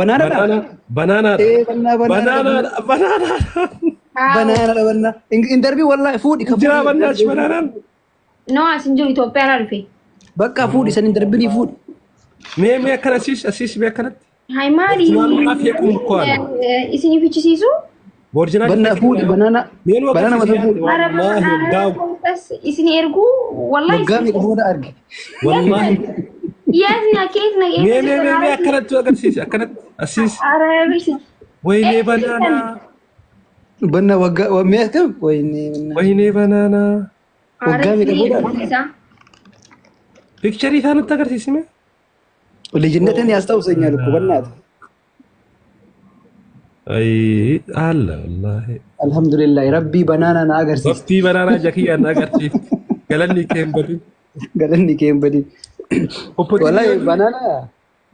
Banaanaadha? Banaana banaanaadha. Ee bannaa banaanaadha. Banaanaadha banaanaadha. Banaanaadha bannaa. Hin darbii wallahi fuudhi ka Jira fuudhi. bannaachi banaanaan. No, as hin jiru Itoophiyaa irraa dhufe. Bakka fuudhi san hin darbinii fuudhi. Mee mee akkana asiis asiis mee akkanatti. Hai maali? Oriijinaalumaa fi eeguun koo ana. Isin fichisiisu? Oriijinaal Bannaa fuudhi banaana Mee nu banaana mata agarsiisi fuudhi. Ara wallaahi waggaa isin erguu wallahi. Waggaa meeqa booda arge. wallaahi. Yes, na kees na Mee mee mee mee akkanatti nu agarsiisi akkanatti asiis. Ara agarsiisi. Waynee banaanaa. Bannaa waggaa mee akkam wayne Waynee banaanaa. Waggaa meeqa booda arge. Piikcharii isaa nutti agarsiisi mee. ልጅነትን ያስታውሰኛል እኮ በእናትህ። Ayi alla wallaahi. አልሐምዱሊላህ ረቢ በናና ና agarsiiste. Waqtii banaanaa jakiyyaan na agarsiifti. Galanni kee hin badin. Galanni kee hin badin. Wallahi banaana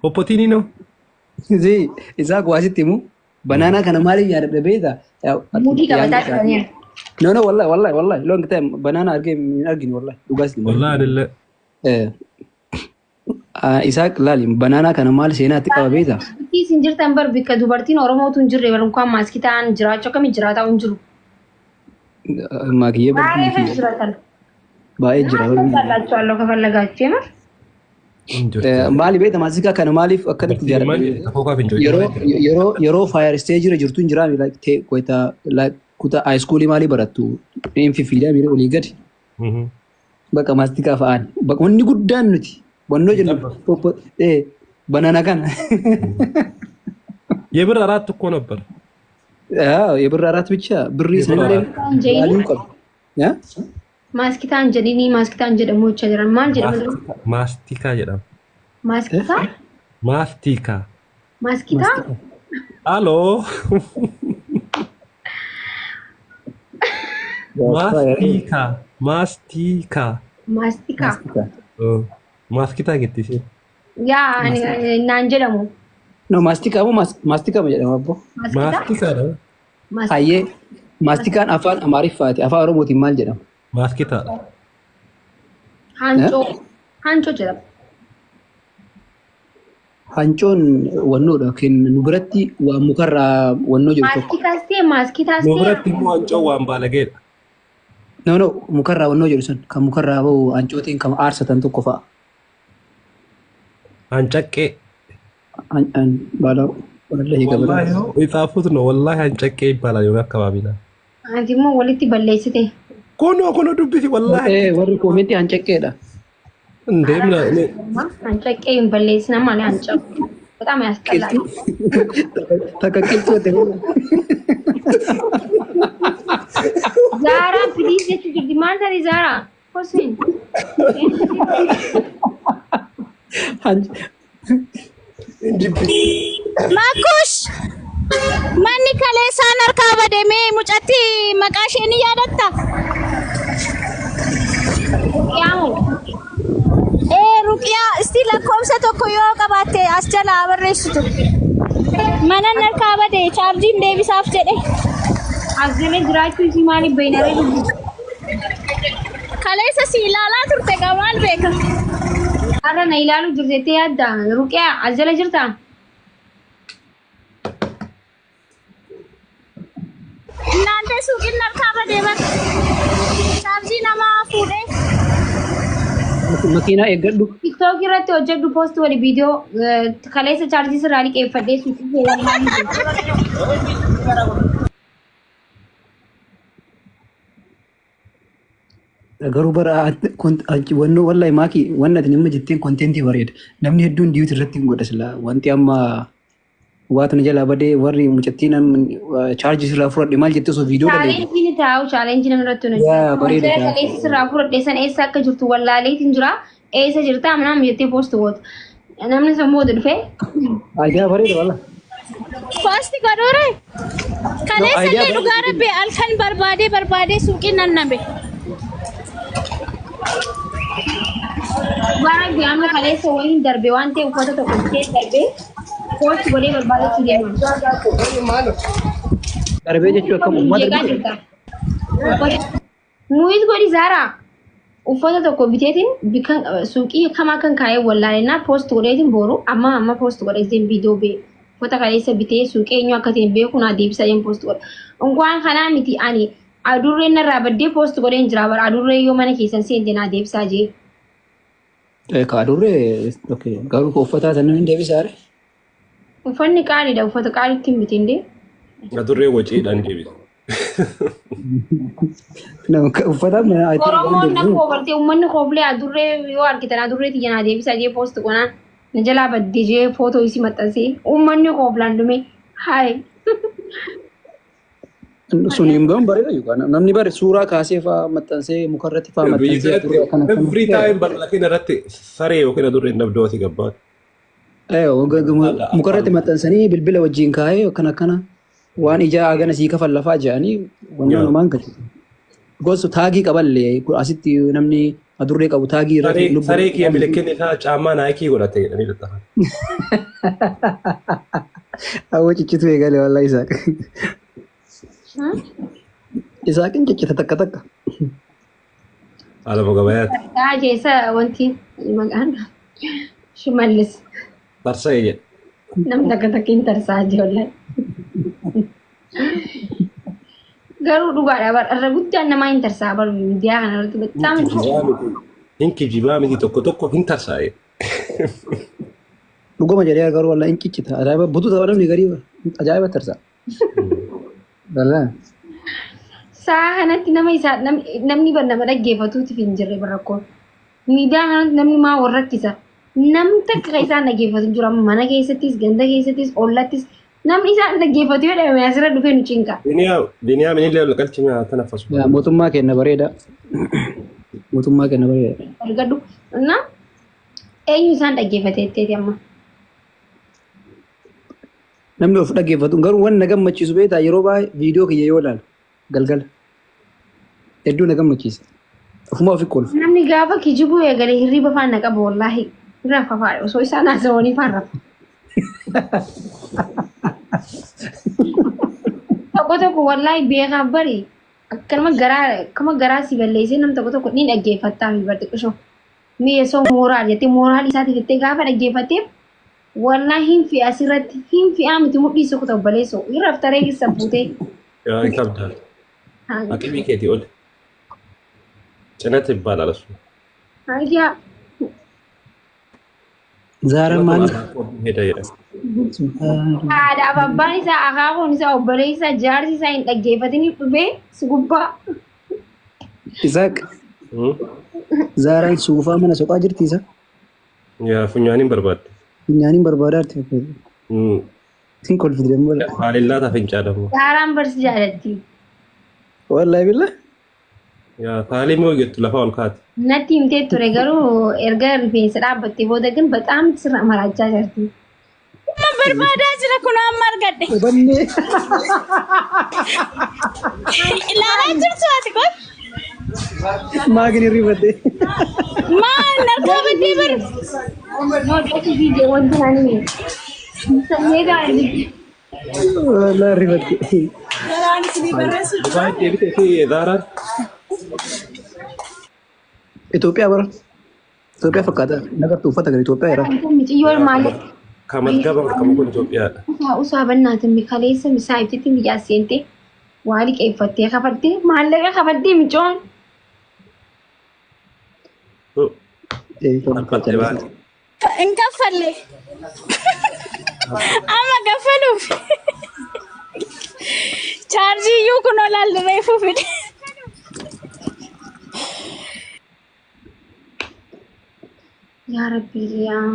Popotiinii noo. እዚህ isaa waasitti himu banaanaa kana maaliif yaadadha beektaa? Muudii qabataa jiraniira. No no wallahi wallahi wallahi long time banaana argee hin argine wallahi dhugaas hin Wallaahi anillee. Isaaq laali banaanaa kana maal seenaatti qaba beektaa? Bikki isin jirtan bar bikka dubartiin Oromootu hin jirre bar unkaan maaskii ta'an jiraachuu akkamiin jiraataa hin jiru. Maakiyyee Baay'ee kan jiraatan. baay'ee jira. አላችኋለሁ ከፈለጋችሁ የምር Hin jirtu. Maali beektaa maasikaa kana maaliif akkanatti Dubartiin maal jaalladha? jedhe kookaaf hin jiru. Yeroo yeroo yeroo fire stage irra jirtu hin jiraami like te koita like kutaa high school maalii barattu hin fiffiidaa miira olii gadi bakka maastikaa fa'aan bakka wanni guddaan nuti wannoo jennu banaana kana. የብር አራት እኮ ነበር። አዎ የብር አራት ብቻ ብሪ የብር sanillee አራት። value qabu. ያ Maaskitaan jedhini maaskitaan jedhamu jechaa jiran maal jedhamu? ማስቲካ jedhama. Maaskitaa? ማስቲካ Maaskitaa? አሎ ማስቲካ ማስቲካ Maastikaa? ማስኪታ jetti isheen. Yaa ani naan jedhamu. No maastikaa moo maastikaa ma jedhama abbo? Maaskitaa? ማስቲካdha. Maastikaa? Hayyee maastikaan afaan Amaariffaati afaan Oromootiin maal jedhama? ማስኪታdha. Hancoo. Hancoo jedhama. Hancoon wannoodha kan nu biratti waa mukarraa wannoo jiru tokko. Maaskitaas ta'e maaskitaas Nu ta'e biratti immoo hancoo waan baalageedha. No no mukarraa wannoo jedhu sun kan mukarraa bahu hancootiin kan aarsatan tokko fa'a. Hancaqqee. Baala wallahi gabara. Wallaahi የጻፉት ነው። ወላሂ hancaqqee ይባላል የሆነ አካባቢ ላይ ati immoo walitti balleessite. Kunoo kunoo dubbisi wallaahi. Warri koomentii hancaqqeedha. እንዴ ምን እኔ Hancaqqee hin balleessina malee hancoo. በጣም ያስጠላል። Takka qilxuu ta'e. Zaaraa please jechuu jirti. Maal taate Zaaraa? Hoseen. Makush! Manni kaleessaan harkaa bademee mucatti maqaa ishee ni yaadatta? Yaamu. Ee Ruqiyaa isti lakkoofsa tokko yoo qabaatte as jalaa barreessitu. Manan harkaa bade chaarjiin deebisaaf jedhe. As jala jiraachuu isii maaliif beeynaree dubbi? Kaleessa si ilaalaa turte gaa maal beeka? Har'a na ilaaluu jirti jettee yaadda. Ruqiyaa as jala jirtaa? Naantee suuqiin harkaa badee bar. Chaarjii namaa fuudhee. Makiinaa eeggadhu. TikTok irratti hojjedhu post wali viidiyoo kaleessa chaarjii sirraa liqeeffadhee suuqii seenee. Garuu bara wannoo wallahi maakii wanni ati nama jetteen contentii bareeda. Namni hedduun duet irratti hin godha silaa wanti amma waatu na jalaa badee warri mucattiin chaarjii sirraa fudhadhe maal jettee osoo viidiyoo daleede. Challenge ni taa'u challenge namni irratti hojjetu. Yaa bareeda Jala ta'a. kaleessa sirraa fudhadhe san eessa akka jirtu wallaaleetiin jira. Eessa jirta amanaam jettee post goota. Namni sun booda dhufee Idea bareeda wallah. Post godhuure. Kaleessa idea illee bareeda. Dhugaa rabbi halkan barbaadee barbaadee suuqiin nan nabe. Dhugaa rabbi amma kaleessa wayiin darbe waan ta'eef uffata tokko bitee darbee post godhee barbaadachuu deeman. Darbee jechuun akkam uummata Jeeqaa darbee. jirta. Mute godhi Zaaraa. Uffata tokko biteetiin bikkan suuqii kamaa kan kaa'ee wallaalennaa post godheetiin boru amma amma post godhee viidiyoo bee. Uffata kaleessa bitee suuqii eenyu akka ta'e hin beeku naa deebisaa jeen post godha. Unkwaan kanaa miti, ani adurreen narraa baddee post godheen jira bara, adurree yoo mana keessan seente naa deebisaa jee. Ka adurree okay, garuu ka uffataa sana hin deebisaare. Uffanni qaaliidha, uffata qaaliitti hin bitin dee. Adurree waciidhaan deebisa. Uffata mana Oromoon na koobartee uummanni kooblee adurree yoo argitan adurree tiyya naa deebisaa jee post godhaan, na jalaa baddee jee footoo isii maxxansee uummanni kooblaan dhume hayi. Sun hin gahuun bareeda yookaan namni bare suuraa kaasee fa'aa maxxansee mukarratti fa'aa Biyyi maxxansee adurree akkana akkana. Every time bal'aa keenya irratti saree yookiin adurreen dhabdoo asii gabbaatu. Mukarratti maxxansanii bilbila wajjin kaa'ee akkana akkana waan ijaa hagana sii kafan lafaa jedhanii wanni namaan gati. Gosa taagii qaballee asitti namni adurree qabu taagii irratti lubbuu. Saree kiyya milikinni isaa caammaa Nike godhate jedhanii laxxafan. Hawwa ciccitu eegale wallahi Isaaq. Isaaqin ciccita takka takka. Alama gabayaati. Taa keessa wanti maqaan Shimallis. Tarsa'ee jedha. Namni takka takka hin tarsaa ijoollee. Garuu dhugaadha bar, irra guddaan namaa hin tarsaa bar miidiyaa kana irratti bataam. Kijibaa miti. Hin kijibaa miti, tokko tokko hin tarsaa'e. Dhuguma jedhee garuu wallahi hin ciccita. Ajaa'iba butu ta'uu namni garii ajaa'iba tarsaa. Wallahi. Sa'a kanatti nama isaa namni bar nama dhaggeeffatuutiif hin jirre bar rakkoon. Miidiyaa kanatti namni maa wal rakkisa. Namni takka kan isaan dhaggeeffatu hin jiru. Amma mana keessattis, ganda keessattis, ollattis namni isaan dhaggeeffatu yoo dhabame asirra dhufee nu cinqa. Biniyaam illee ol galchi mi'a tanaffasu. Yaa, mootummaa kenna bareeda. Mootummaa kenna bareeda. Argadhu. Na eenyu isaan dhaggeeffate jetteeti amma? Namni of dhaggeeffatu garuu wanni na gammachiisu beektaa, yeroo baay'ee viidiyoo kiyya yoo ilaalu galgala hedduu na gammachiisa. Ofuma ofi kolfa. Namni gaafa kijibuu eegale hirriba faan na qaba wallaahi. Rafa faadha osoo isaan haasawanii faan rafa. Tokko tokko wallaahi beekaaf bari akkanuma garaa akkuma garaa si balleessee nam tokko tokko ni dhaggeeffattaa mi bar xiqqishoo. Mi'a soo moral jettee moral isaatiif jettee gaafa dhaggeeffatteef wallaahi hin fi'a, asirratti hin fi'aa miti, mudhii sukta obboleessoo hin raftaree keessa buutee. Yaa ይከብዳል። አቅሜ keetii ol. ጭነት ይባላል እሱ። Ayyaa. Zaaraan maali? ሄደ ሄደ። Haadhaaf abbaan isaa, akaakuun isaa, obboleessi isaa, jaarsi isaa hin dhaggeeffatanii dhufee si gubbaa. Isaaq, Zaaraan suufaa mana soqaa jirti isa. Yaa funyaaniin barbaadde. Funyaaniin barbaadaa jirti. Sin kolfiti dammoo. Haalillaa tafincaa ደግሞ. Zaaraan barsi jaalatti. Wallahi billah. Yaa taalee moo jettu lafa ol kaati. Natti himtee ture, garuu erga rifeensa dhaabbattee booda ግን በጣም sirra maraachaa jirti. Amma barbaadaa jira, kun amma argadhe. Hubannee. Ilaalaa jirtu ati kun. Maagin hirrifatte. Maal narkaa baddee bar. Noodhati fiigee wanti naan hime. Sanyee gaarii. Wallahi hirrifatte. Garaan isinii barreessu. Dubaay deebitee fi Zaaraan. Itoophiyaa bara. Itoophiyaa fakkaata. Nagartuu uffata gara Itoophiyaa jira. Miciyyoon maal Kamasgaba kamu kun Itoophiyaadha. Usaa bannaatin kaleessa misaa ibsitti biyyaa seentee waa liqeeffattee kafaltee maallaqa kafaltee micoon. Kaffaltee baate. Hin kaffalle. Amma kaffaluuf. Chaarjii iyyuu kun olaal reefuu fide. Yaa Rabbi yaa.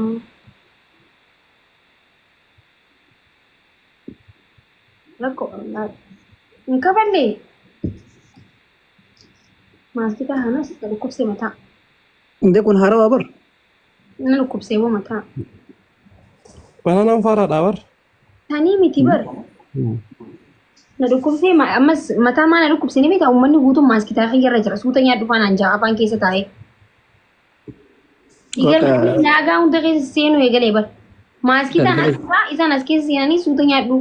Rakkoo hin kafallee. Maastikaa kanas dhukkubsee mataa. Indee kun haarawaa bar. Na dhukkubsee boo mataa. Bananaan faaraadha bar. Tanii miti bar. Na dhukkubsee ammas mataa maa na dhukkubsee ni beekaa, uummanni guutuun maaskitaa kiyyarra jira. Suuta nyaadhu faanaan ja'a afaan keessa taa'ee. Naagaa hunda keessa seenuu eegalee bar. Maaskitaan asirraa isaan as keessa seenanii suuta nyaadhu.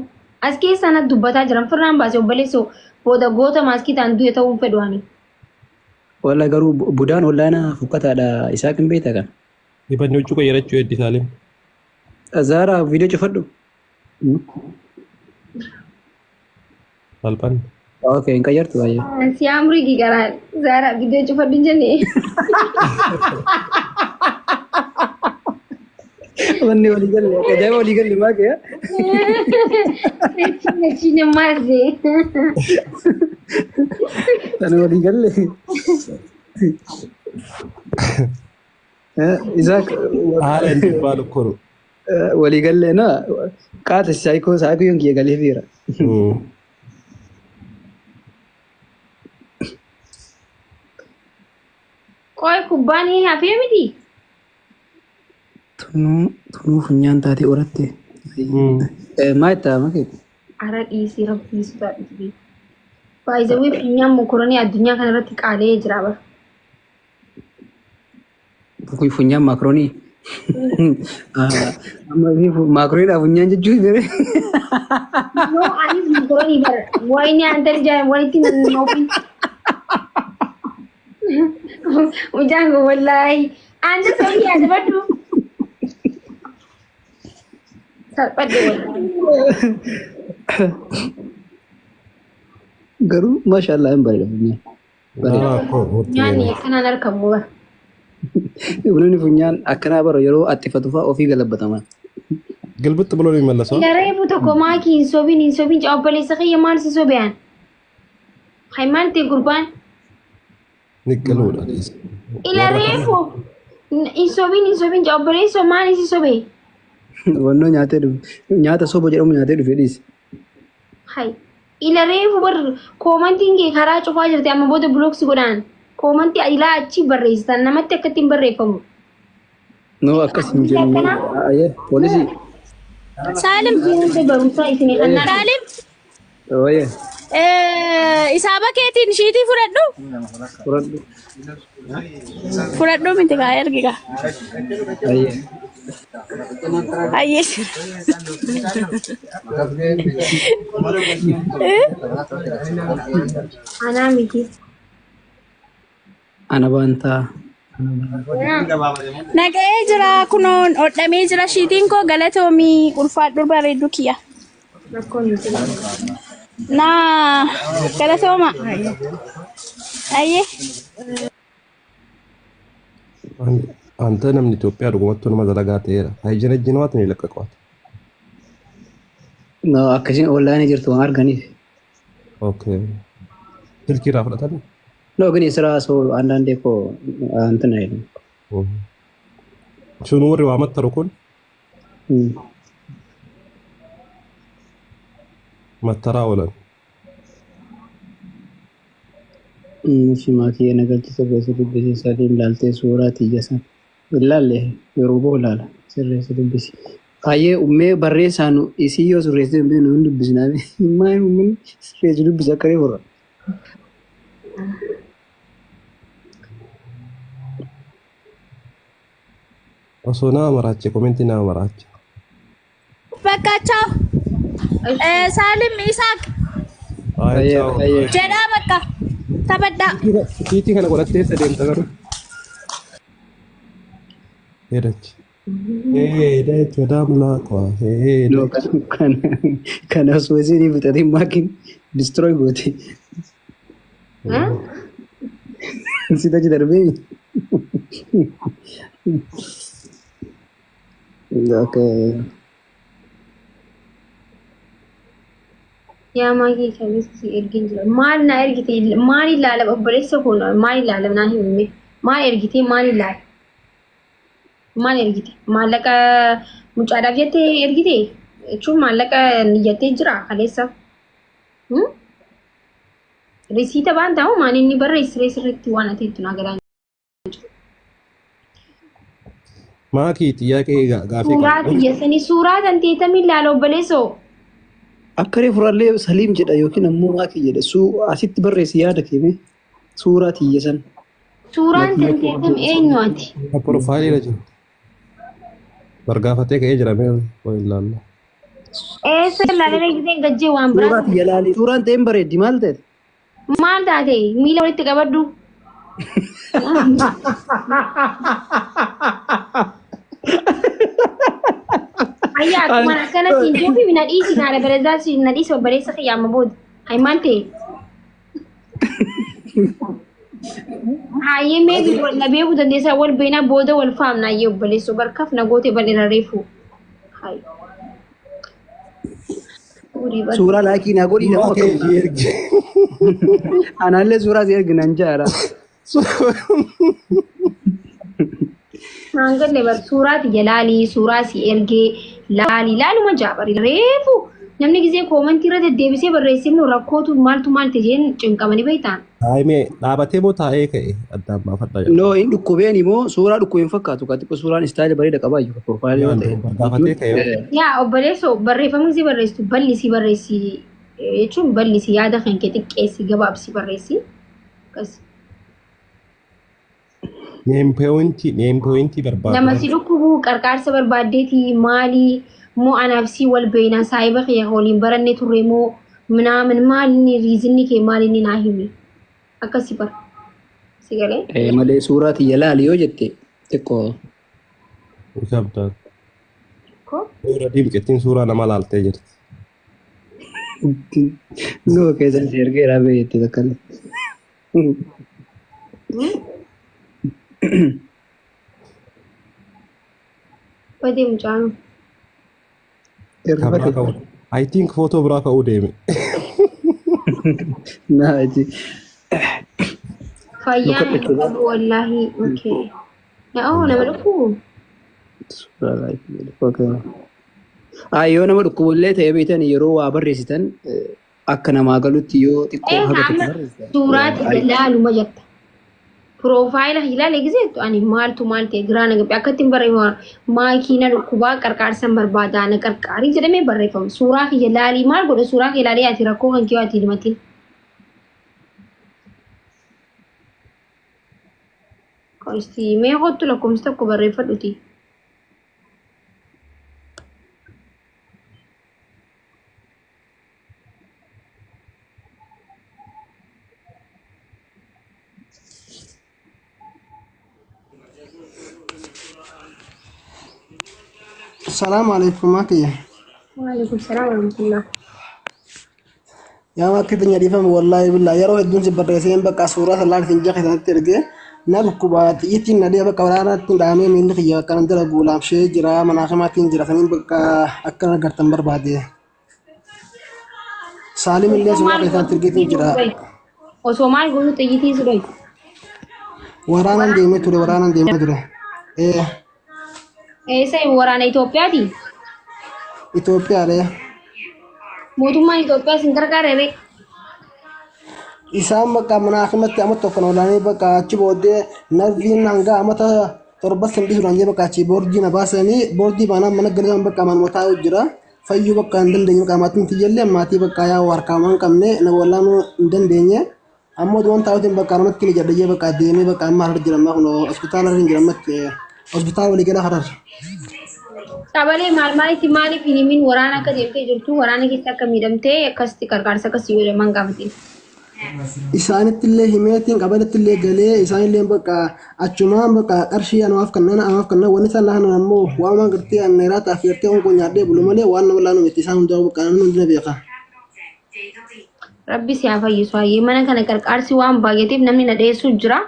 As keessa na dubbataa jiran firraan baasee obboleessoo booda goota maaskitaan du'e ta'uu hin fedhu ani. Wallahi garuu budaan wallaana fukkataadha. Isaaq hin beektaa kana. Dibanni huccuu qayyarachuu heddi Saalim. Zaaraa, viidiyoo cufadhu. Salphanne. Okay, hin qayyartu baay'ee. Si amrii garaa Zaaraa viidiyoo cufadhu hin jenne. Wanni walii galle akka ajaa'iba walii galle maa kee? Achi namaasee. Sana walii galle. Isaak Haala hin dubbaan እኮ ነው። walii galle na qaata saayikoo saayikoo kiyya galee fiira. Qoy kubbaan hafee miti. Tunuu tunuu funyaan taatee horatte. Maa itti makee? Ara dhiisii rabbii sodaadhu. Baay'ee funyaan mokoronii addunyaa kanarratti qaala'ee jira bara. Funyaan maakiroonii. Amma maakirooniidhaaf funyaan jechuun jire. No, anis mokoronii bara. Wayini antar jaa walitti nan oofin. Mucaan kun wallaahi. Anta sabii yaadabadhu. Salphadhe wallaahi. Garuu maashaallah hin bareeda funyaan. Nyaanni akkanaan argamu bara. Namni funyaan akkanaa bara yeroo attifatu fa'aa ofii galabbataman. ግልብጥ ብሎ ነው የሚመለሰው። Reefu tokko maakii hin sobin hin sobin obboleessa kiyya maal si sobeen? Hay maal ta'e gurbaan? Niqqaluudha. Ila reefu hin sobin hin sobin obboleessa maal si sobee? Wannoo nyaatee dhufe nyaata soba jedhamu nyaatee dhufe dhiisi. Hay ila reefu bar koomantiin kee karaa cufaa jirti amma booda block si godhaan koomantii ilaa achi barreessitan namatti akkatti hin barreeffamu. No akkas hin jennu. Ayyee poolisii. Saalim. Hunda barumsaa isinii kannaa. Saalim. Wayyee Isaaba keetiin shiitii fudhadhu. Fudhadhu. Fudhadhu miti kaa ergi kaa. Ayyee. Ayyee. Anaa miti. Ana baantaa. Naga'ee jira kunoon hodhamee jira shiitiin koo galatoomii ulfaadhu bareeddu kiyya. Rakkoon hin jiru. Naa galatooma. Ayyee. አንተ namni Itoophiyaa dhugumattuu nama dalagaa ta'eera. Haijina ni ለቀቀዋት። No akkasiin onlaayinii jirtu waan arganiif. Okay. Silkii irraa fudhatanii? No ግን የስራ ሰው አንዳንዴ እኮ እንትን አይልም። Sun warri waa mattaru kun mattaraa oolan. እሺ maakii nagalchi sirreessi dubbisi sadiin ilaaltee suuraa tiyya san ilaalle yeroo boo ilaala sirreessi dubbisi. Baay'ee ummee barreessaan isii yoo sirreessite hin beeknu hin dubbisnaa maal uummanni sirreessi dubbisi akka reefu. Osoo nama maraache komentii nama maraache. Bakka chaaw. Saalim Isaaq Ayyee. Ayyee. jedhaa bakka taphadhaa. Kiitii kana godhattee eessa deemta garuu? ሄደች ሄደች ወደ አምላኳ ሄደች። Kana osoo isin fixatee maakiin destroy goote. Si tachi darbee. Okay. Yaa maakii kamitti si ergin jira. Maal na ergite maal ilaala obboleessa kun maal ilaala naa himime maal ergite maal ilaala maal ergite maallaqa mucaadhaaf jettee ergite jechuun maallaqa niyyattee jira kaleessa. Risiita baan ta'u maal inni barreessiree sirriitti waan ati itti naa galaan. Maakii ጥያቄ gaafii Suuraa qabdu. xiyyeessanii suuraa tanteetamii ilaala obboleessoo. Akka reefu rallee Saliim jedha yookiin ammoo Maakii jedha. Suu asitti barreessi yaada keeme suuraa tiyya san. Suuraan tanteetam eenyu ati? Profaayilii irra jiru. Bargaafatee ka'ee jira mee waa ilaalla. Eessa ilaalee giseen gajjee waan Suuraa biraa. tiyya laali. Suuraan ta'een bareeddi maal ta'e? Maal taate miila walitti qabadhu. Ayyaa akkuma akkana siin jeefi na dhiisi kaana bareedaa na dhiisi obboleessa kiyya amma booda. Hay maal ta'e? Hayyee meebi na beekuu dandeessaa wal beenaa booda wal faamna hayyee obboleessoo barkaaf na goote bal'ina reefu. Hay. Gurii bar. Suuraa laakii naa godhii nama Suuraa kee akkam. ishee ergi. Anaallee suuraa si ergi nan jaara. Naan galle bar suuraati jalaalii suuraa si ergee laalii laaluma jaabari reefu namni gisee koomantii irra deddeebisee barreessee immoo rakkootu maaltu maal ta'e jeen cinqamanii beektaan. Taa'imee dhaabatee moo taa'ee ka'e addaan baafadha jedha. No, inni dhukkubeen immoo suuraa dhukkubeen fakkaatu. Ka xiqqoo suuraan istaayilii bareeda qabaa jiru. Profaayilii yoo ta'e. Gaafatee ka'e. Yaa obboleessoo barreeffama gisee barreessitu bal'isii barreessi jechuun bal'isii yaada kan kee xiqqeessi gabaabsi barreessi. Akkas. Neem pooyintii Nama barbaadu. si dhukkubuu qarqaarsa barbaaddeeti maalii moo anaaf si wal beeknaa saayiba kiyya waliin baranne turre moo minaamin maali riizinni kee maali inni naa himi. Akkasi bara. Si galee? Eh, malee suuraa tiyya laali yoo jette xiqqoo. Kabdaa. Ko? Suura diimqettiin suuraa nama laaltee jirti. No, keessan si ergeera bee jette takka illee. Badee mucaan. Kan biraa ka'uu. I think footoo biraa ka'uu deeme. Naa achi. Fayyaan hin qabu wallaahi. Okay. Na oo nama dhukkubu. Suuraa laakii jedhu. Okay. Ah, yoo nama dhukkubullee ta'e beektan yeroo waa barreessitan akka namaa galutti yoo xiqqoo Eh, haga tokko amma barreessitan. suuraati ilaaluma jetta. Piroofaayila ilaalee giseettu ani maaltu maal ta'e giraa na gabe akkatti hin barreeffamu maakiina dhukkubaa qarqaarsan barbaadaa na qarqaarii jedhamee barreeffama. Suuraa kiyya laalii maal godha suuraa kiyya laalii ati rakkoo kan kee ati himatin. Qosti mee kottu lakkoofsa tokko barreeffadhuti. Salaamu alaikum maakiyya. Waalaikum salaam warahmatullah. Yaa maakii teenya dhiifame wallaahi billaa yeroo hedduun si barreesseen bakka suuraa sallaan isin jaha isaanitti ergee na dhukkuba xiyyiitiin na dhee bakka waraanaatti dhahamee miilli kiyya bakka nan dalagu laamshee jira manaa himaatiin jira saniin bakka akka agartan barbaade. Saalim illee Osoo suuraa maal isaanitti gootu ergeetiin xiyyiitiin jira. si dhoyte? Osoo maal gootu xiyyiitiin si dhoyte? Waraanaan deemee ture waraanaan deemee ture. Ee Eessa waraana Itoophiyaati? Itoophiyaadha. Mootummaan Itoophiyaa sin gargaara ree? Isaan bakka mana himatti amma tokko olaanee bakka achi booddee narviin hanga amata torba sin dhiisuudhaan jee bakka achi boordii na baasanii boordii baanaan mana galan bakka manuma taa'u jira. Fayyuu bakka hin dandeenye bakka maatiin tiyyallee maatii bakka yaa'u harkaa waan qabne na wallaanuu hin dandeenye. Ammoo waan taa'uutiin bakka namatti ni jedha jee bakka deemee bakka amma harar jira amma kun hospitaala hin jira ammatti hospitaala waliigala harar. Qabalee maal maalitti maaliif hin himin waraana akka deemtee jirtu waraana keessa akka miidhamtee akkasitti gargaarsa akkasii godhaman gaafatin. Isaanitti illee himeetiin qabaletti illee galee isaanillee bakka achumaan bakka qarshii anaaf kanneen anaaf kanneen wanni isaan lahanan ammoo waan gartee an iraataa fi gartee honqoo nyaadhee bulu malee waan nama laanu miti isaan hundaa bakka namni hundi na beeka. Rabbi si haa fayyisu hayyee mana kana qarqaarsi waan baay'ateef namni na dhiyeessuu jira.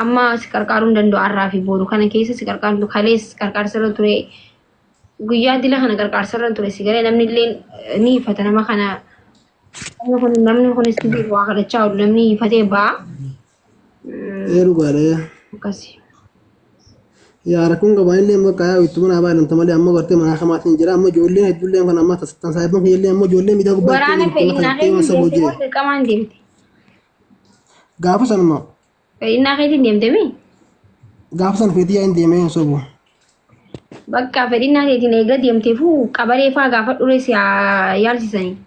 Amma si qarqaaruu hin danda'u har'aa fi boru kana keessa si qarqaaru kalees qarqaarsa irra ture guyyaa dila kana qarqaarsa irra ture si galee namni illee ni ifata nama kana namni kunis waa kadhachaa oolu namni ifatee ba'a. Ee dhugaadha. Akkasi. Yaa rakkoon qabaan illee bakka yaa ittuma naa baay'inamta malee amma gartee mana hamaatiin jira amma ijoolleen hedduullee kan amma tan saahiban kiyyallee amma ijoollee miidhaa gubbaa Waraana fedhinnaa ittiin keetiin saboo deemte jee moo dirqamaan deemte? Gaafa sanuma Fedhinnaa keetiin deemte mii? Gaafa sana feetii yaa hin deemee hin sobu. Bakka fedhinnaa keetiin eega deemteefuu qabalee faa gaafa dhure si haa yaalchisanii.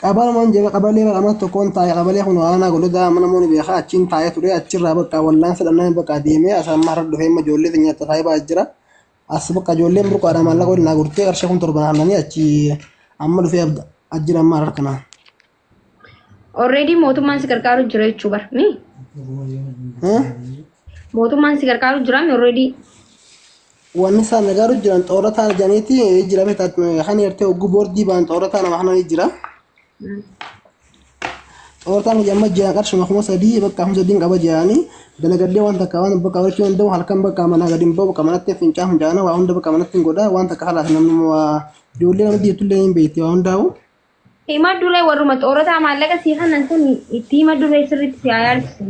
Qabalumaan jira qabalee bara tokkoon taa'e qabalee kun aanaa godhata mana mooni beekaa achiin taa'ee ture achirraa bakka wallaansa dhabnaan bakka deemee as amma har'a dhufee amma ijoollee nyaata taa'ee jira. As bakka ijoolleen burqaadha maallaqa waliin naa gurtee qarshii kun torban hannanii achi amma dhufee ajjira amma har'a kana. Already mootummaan si gargaaru jira jechuu bara. Mi? Mootummaan si gargaaru jira mi already? Wanni isaan nagaaru jiran xoorataa janiiti jira beektaa kan eertee hogguu boordii ba'an xoorataa nama kana jira. Xoorataan amma jiran qarshuma 3,000 bakka 3,000 qaba jiranii dalagadlee waan takka waan bakka hojjechuu danda'u halkan bakka manaa gadi hin ba'u bakka manatti fincaan fincaana waa hunda bakka manatti hin godha waan takka halaas namni waa ijoollee nama dhiirtullee hin beekti waa hundaa'u. Hima duree warruma xoorataa maallaqa sii kanan sun itti hima duree sirriitti si haa yaalchisu.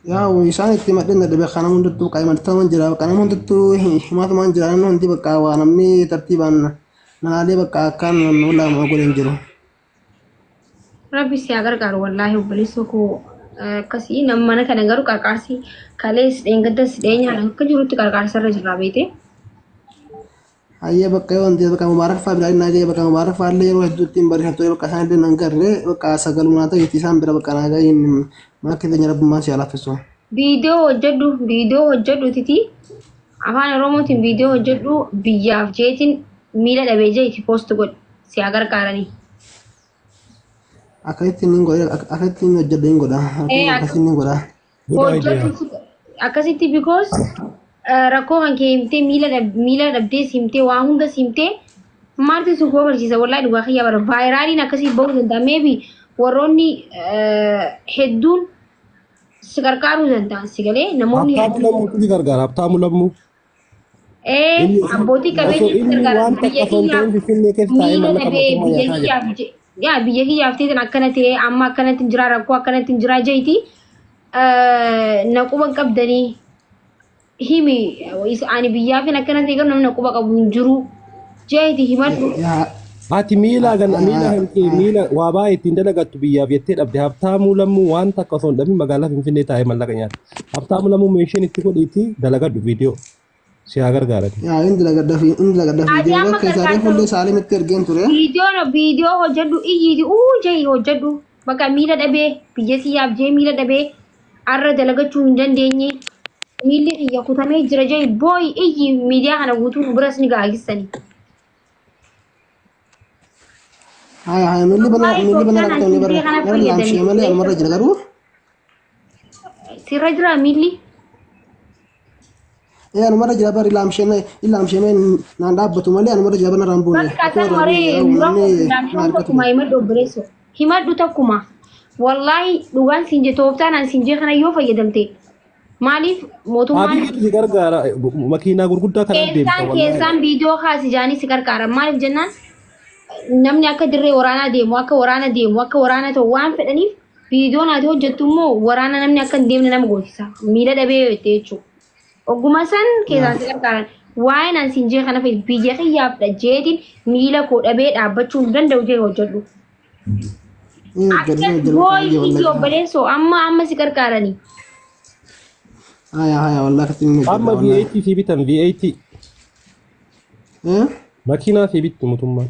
Yaa isaan itti madheen dadhabe kana hundattuu qaayimataman jira kana hundattuu himaatumaan jira namni hundi bakka waa namni tartiibaan nanaalee bakka akkaan ulaamaa godhan jiru. Rabbi si haa gargaaru wallaahi obboleessa koo akkasii nama mana kana garuu qarqaarsi kalees dheengaddas dheenyaan akka jirutti qarqaarsa irra jirra beete. Hayyee bakka yoo wanti bakka mubaarak fa'aa biraa naa ga'e bakka mubaarak fa'aa illee yeroo hedduu ittiin barreeffatu bakka isaan illee nan garree bakka sagalumaa ta'e isaan bira bakka naa ga'e mana keenya rabbummaan si haa. Viidiyoo hojjedhu viidiyoo hojjedhu titi afaan Oromootiin viidiyoo hojjedhu biyyaaf jeetiin miila dhabee jeeti poost godhi si haa gargaaranii. Akkasitti inni godha akkasitti inni hojjedhu hin godha akkasitti inni godha. Akkasitti because rakkoo kan kee himtee miila dhabdee himtee waa hunda himtee maaltu si barsiisa wallaahi dhugaa kiyyaa bara vaayiraaliin akkasii bahuu danda'a maybe warroonni hedduun si gargaaruu danda'an si galee namoonni Habtaamu Lammuutu si gargaara. Habtaamu Lammuu. Abbootii qabeenyaa si gargaaran biyya kiyyaaf miila dhabee biyya kiyyaaf yaa biyya kiyyaaf ta'e akkana ta'e amma akkanatti hin jira rakkoo akkanatti hin jira jeeti naquba qabdanii himi ani biyyaaf akkana ta'e garuu namni naquba qabu hin jiru jeeti himadhu. Ati miila miila miila waa baay'ee ittiin dalagattu biyyaaf jettee dhabde Habtaamuu Lammuu waan takka osoo hin dhabin magaalaa Finfinnee taa'ee mallaqa nyaata. Habtaamuu Lammuu meeshaan itti godhiitii dalagadhu viidiyoo si haa gargaarani. Yaa inni dalagadha fi inni dalagadha viidiyoo bakka isaanii fuullee saalimitti ergeen ture. Viidiyoo hojjedhu iyyiiti uu jehi hojjedhu bakka miila dhabee biyya kiyyaaf jee miila dhabee arra dalagachuu hin dandeenye miilli kiyya kutamee jira jehi booyi iyyi miidiyaa kana guutuu biras ni gaagissani. Haya haya miilli bana miilli bana rakkoo bara gara laamshee malee anumarra jira garuu. Sirra jira miilli. Ee anumarra jira bari laamshee laamshee naan dhaabbatu malee anumarra jira bana raan buune. Bakka san waree laamshee tokkuma himadhu obboleesso himadhu tokkuma wallaahi dhugaan siin jee tooftaan an siin jee kana yoo fayyadamte maaliif mootummaan Abiyyiitu si gargaara makiinaa gurguddaa kanaan deemta keessaan viidiyoo kaasi jaanii si gargaara maaliif jennaan namni akka dirree waraanaa deemu akka waraana deemu akka waraana ta'u waan fedhaniif viidiyoon ati hojjettu immoo waraana namni akka hin deemne nama goosisa miila dhabee jettee jechuudha. Ogguma san keessaan si gargaaran waa'een an siin jee kana fa'i biyya kiyyaaf jeetiin miila koo dhabee dhaabbachuu hin danda'u jee hojjedhu. Akka booyi iyyi obboleessoo amma amma si gargaaranii. Haya haya wallahi akkasitti inni Amma hojjedha. V8 si bitan V8 makiinaa si bitti mootummaan.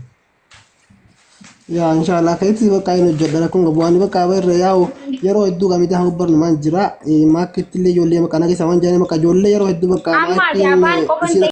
Yaa inshallah akkasitti bakka inni hojjedha rakkoon qabu waan bakka irra yaa'u yeroo hedduu qaamni hanga barnumaan jira maakkitti illee ijoollee maqaa keessa waan jiraniif bakka ijoollee yeroo hedduu bakka Amma ati afaan qofan